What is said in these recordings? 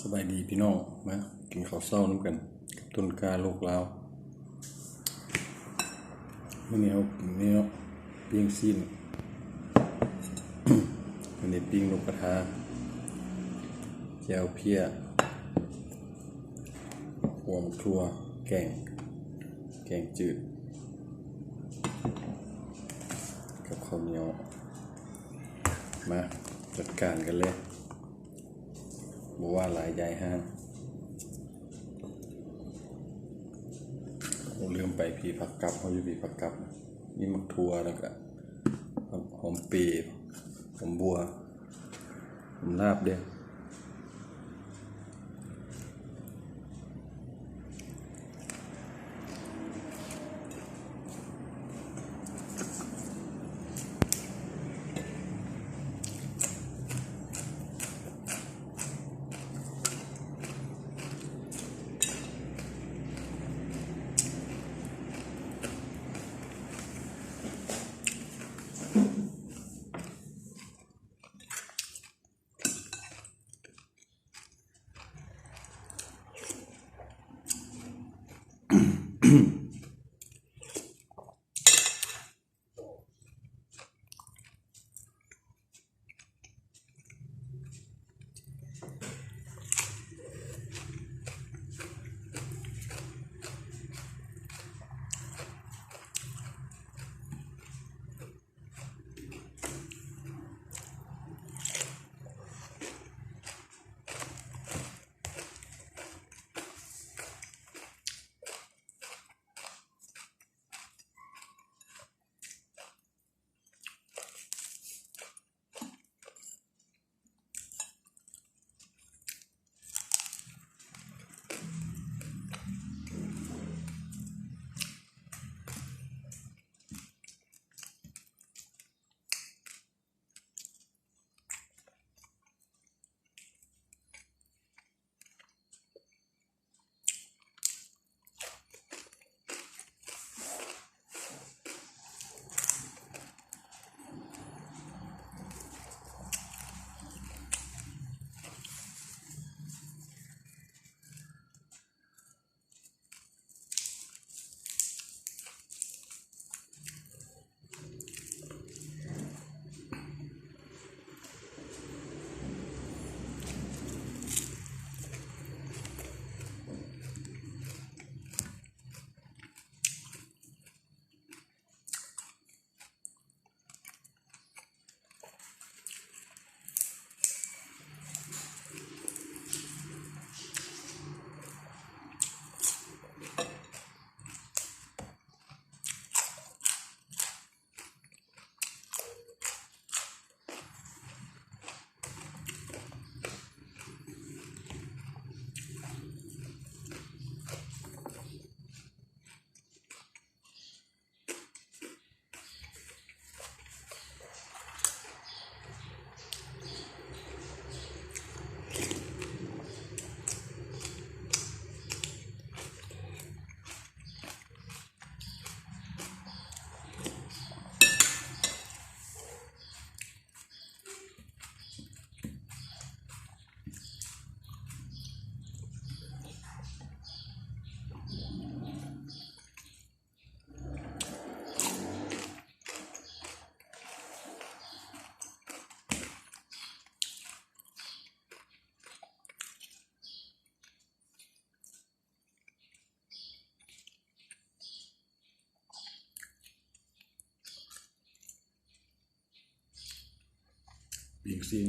ສະບາຍດີພີ່ນ້ອງ ມາກິນເຂົ້າເຊົ້ານຳກັນກັບຕົ້ນກ້າລູກລາວ. ມື້ນີ້ເຮົາກິນນີ້ເນາະ ປີ້ງຊີ້ນ, ມື້ນີ້ປີ້ງນົກກະທາ, ແຈ່ວເພຍ, ຫວມຖົ່ວ, ແກງ ແກງຈືດ ກັບເຂົ້າໜຽວ. ມາຈັດການກັນເລີຍ. ບໍ່ວ່າຫຼາຍໃຫຍ່ຫ່າງ. ໂອ້ ລືມໄປ ພີຜັກກັບ ເຮົາຢູ່ພີຜັກກັບ ມີໝາກຖົ່ວ ແລ້ວກະຫອມເປ ຫອມບົ່ວ ຫອມລາບເດ້. ປີ້ງຊີ້ນ.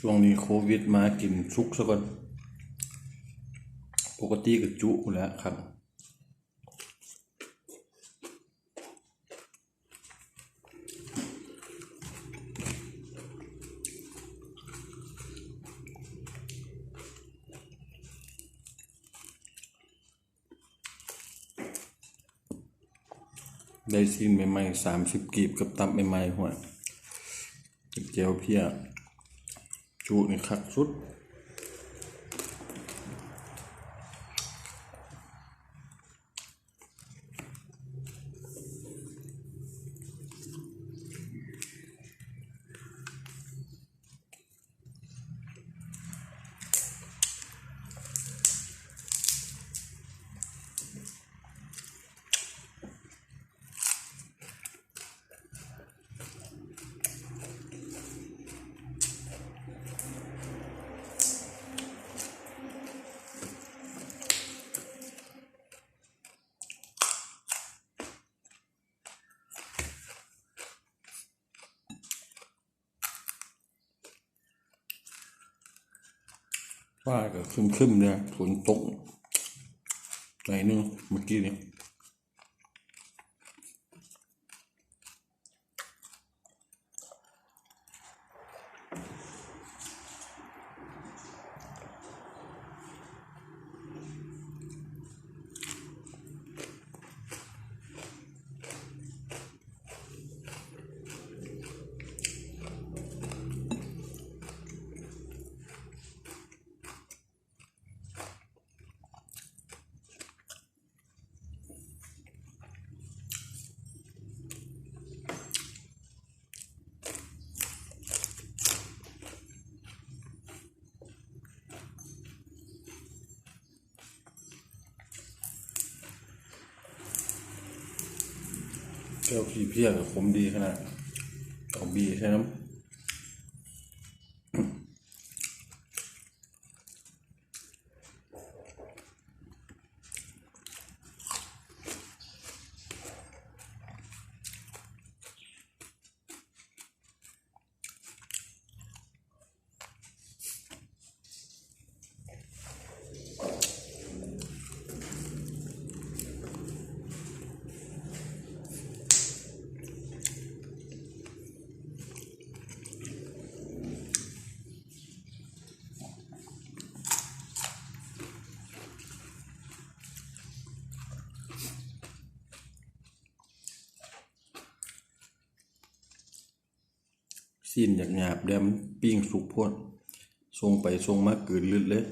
ຊ່ວງນີ້ໂຄວິດມາ ກິນສຸກຊະກ່ອນ. ປົກກະຕິກະຈຸພຸ້ນແຫຼະຄັນ ໄດ້ຊີ້ນໃໝ່ໆ ສາມສິບກີບ ກັບຕັບໃໝ່ໆ ຫ້ວຍ ແຈ່ວເພຍ ຈຸນີ້ຄັກສຸດ. ຟ້າກໍຄຶ້ມໆ ແດ່ ຝົນຕົກໜ້ອຍໜຶ່ງເມື່ອກີ້ນີ້. ແຈ່ວຂີ້ເພຍກໍຂົມດີຂະໜາດ ເອົາບີ່ໃສ່ນຳ. ຊີ້ນຢາກຫຍາບແດ່ ມັນປີ້ງສຸກໂພດ ສົ່ງໄປສົ່ງມາກືນລຶດເລີຍ.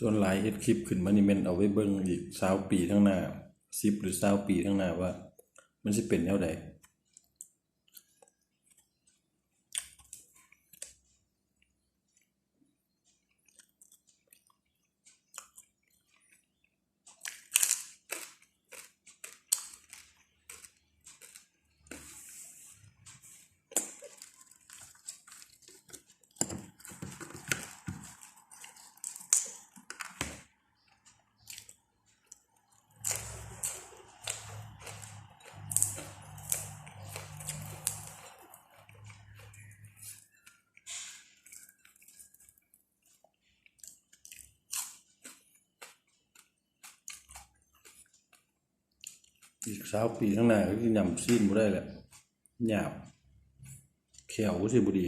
ສ່ວນຫຼາຍເຮັດຄລິບຂຶ້ນມານີ້ແມ່ນເອົາໄວ້ເບິ່ງອີກຊາວປີທາງໜ້າ ສິບ ຫຼື ຊາວປີທາງໜ້າວ່າມັນຊິເປັນແນວໃດ. ອີກຊາວປີຂ້າງໜ້າກໍຄືຫຍ້ຳຊີ້ນບໍ່ໄດ້ແຫຼະ ຫຍາບ ແຂ້ວຄືຊິບໍ່ດີ.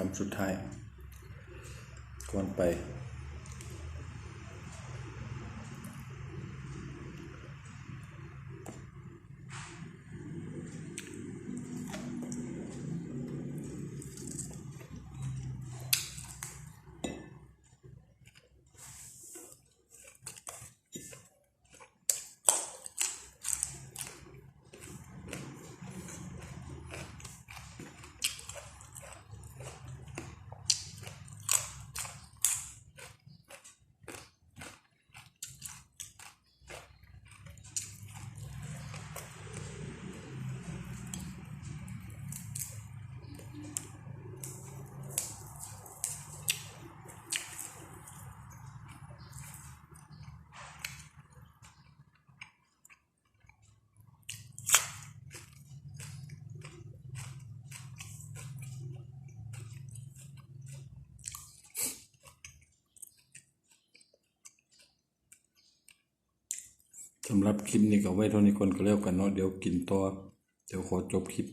ຄຳສຸດທ້າຍກ່ອນໄປ. ສຳລັບຄລິບນີ້ກໍໄວ້ເທົ່ານີ້ກ່ອນກໍແລ້ວກັນເນາະ, ດຽວກິນຕໍ່, ດຽວຂໍຈົບຄລິບ.